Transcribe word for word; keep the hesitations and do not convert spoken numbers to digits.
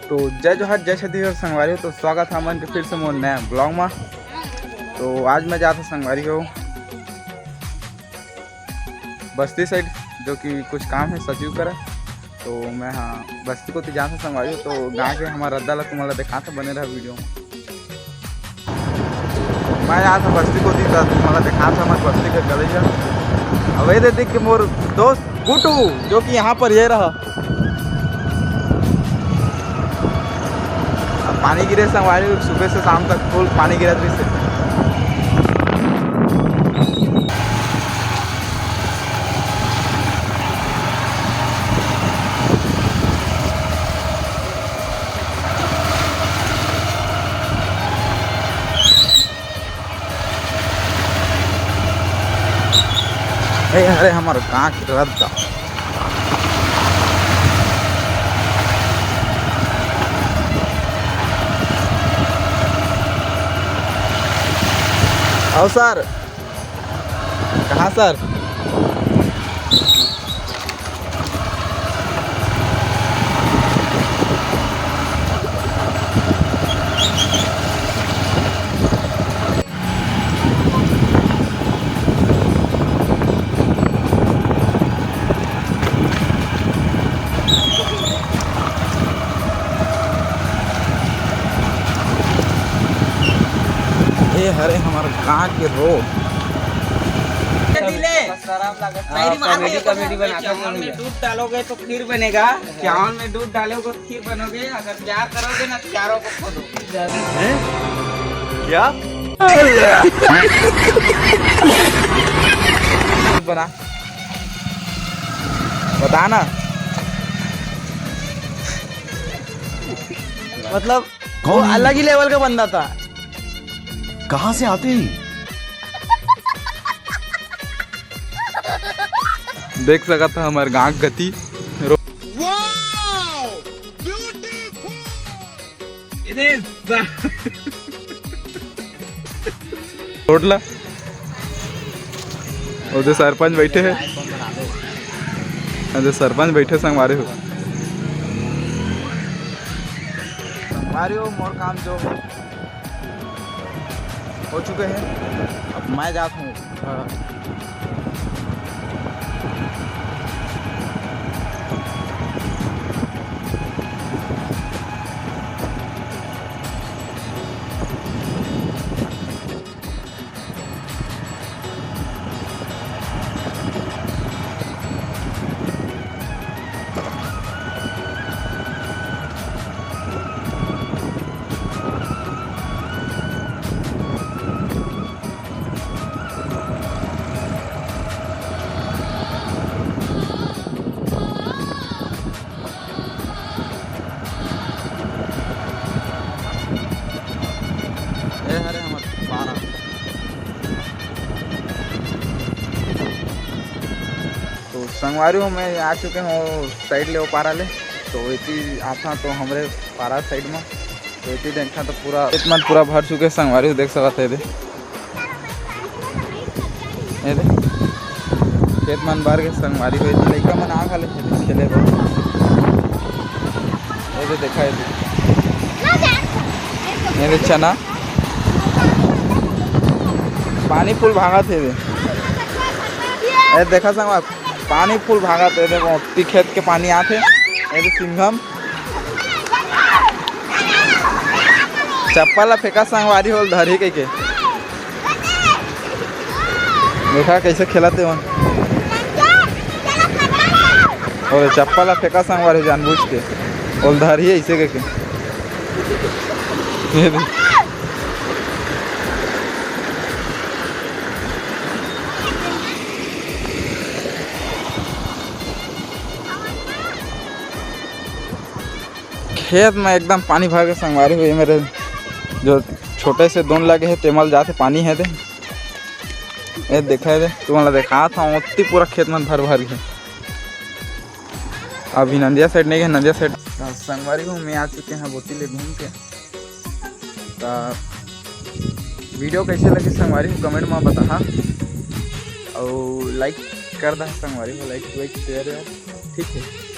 तो जय जोहार, जय छत्तीसगढ़ संगवारी हो। तो स्वागत है हमन के फिर से मोर नया ब्लॉग में। तो आज मैं जात हूँ संगवारी हो बस्ती साइड, जो कि कुछ काम है सचिव करा। तो मैं हाँ बस्ती कोती जात हूँ संगवारी हो। तो गाँव के हमर रद्दा ला तुम्हारा दिखात हूँ, बने रहा वीडियो में। मैं जात हूँ बस्ती कोती, त तुम्हारा दिखात हूँ हमर बस्ती के कलेजा। अब ये दे देख के मोर दोस्त गुड्डू, जो कि यहाँ पर ये रहा। अब पानी गिरे संगवारी, सुबह से शाम तक फुल पानी गिरत रहिस हे। ए, अरे, हमर गाँव के रद्दा। आओ सर। कहाँ सर? ये हरे हमर गाँव के रोड। शर्म लागत है। हाँ, comedy, comedy बना के चावल में बोलिए। दूध डालोगे तो खीर बनेगा, चावल में दूध डालोगे तो खीर बनोगे, अगर प्यार करोगे ना तो चारों को खोदोगे। हैं? क्या? बना, बता ना। मतलब, वो कौन है? अलग ही level का बंदा था। कहाँ से आते हैं? देख सकत ह हमर गाँव गति रो-, रोड ला। ओदे सरपंच बैठे हे, ओदे सरपंच बैठे संगवारी हो। संगवारी हो, मोर काम जो हो चुके हैं, अब मैं जात हूँ घर। ए हरे हमर पारा। तो संगवारी हो, मैं आ चुके हूँ side ले, ओ पारा ले। तो एती आता तो हमरे पारा side में, तो एती देखा तो पूरा खेत मन पूरा भर चुके संगवारी हो, देख सकत हे दे। ये दे, खेत मन भर के संगवारी हो, एती लइका मन आ घले खेले बर। ये दे, देखा ये दे। ये दे चना। पानी full भागत हे दे। ये देखा संगवारी, पानी full भागत हे दे, ओती खेत के पानी आथे। ये दे सिंघम। चप्पल ला फेंका संगवारी हो, ओला धरही कहिके। देखा कैसे खेलत हे मन। अरे चप्पल ला फेंका संगवारी हो जानबूझ के। ओला धरही ऐसे कहिके। ये दे। खेत में एकदम पानी भर के संगवारी हो, ये मेरे जो छोटे से दोन लगे हे, तेमल जाथे पानी हे दे। ये देखा हे दे, तुमन ला देखात हूँ, ओती पूरा खेत में भर भर के। अभी नंदिया side नहीं गए, नंदिया side। तो संगवारी हो, मैं आ चुके हैं बोती ले घूम के। तो video कैसे लगे संगवारी हो, comment में बताहा, और like कर दा संगवारी हो, like, like, share, ठीक है।